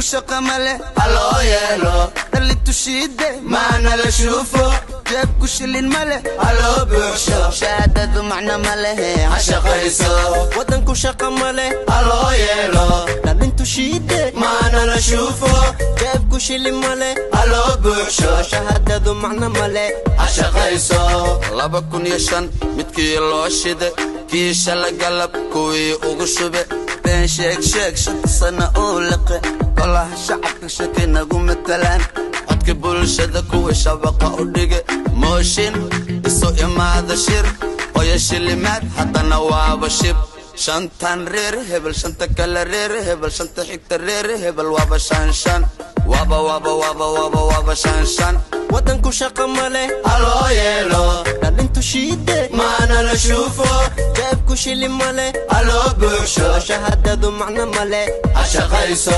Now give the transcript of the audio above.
Waddanku shaqa male, haloo yeelo. Dhalintu shiide, maana la shuufo. Jeebku shilin male, haloo buuxsho. Shahaadadu macno ma lehe, ha shaqayso. Waddanku shaqa male, haloo yeelo. Dhalintu shiide, maana la shuufo. Jeebku shilin male, haloo buuxsho. Shahaadadu macno male, ha shaqayso. 2005 midkii loo shide, kii shala galab kuwii ugu shube, been sheeg sheeg, 5-ta sana uu liqe. Golaha shacabka shaki nagu matalaan, codka bulshada kuwii shabaqa u dhige, mooshin isu imaada, shir qoya shilimaad, haddana waaba shib. Shantan reer hebel, shanta kale reer hebel, shanta xigta reer hebel, waaba shan shan, waaba waaba waaba waaba waaba shan shan. Waddanku shaqa male, haloo yeelo. Dhalintu shiide, maana la shuufo. Jeebku shilin male, haloo buuxsho. Shahaadadu macno male, ha shaqayso.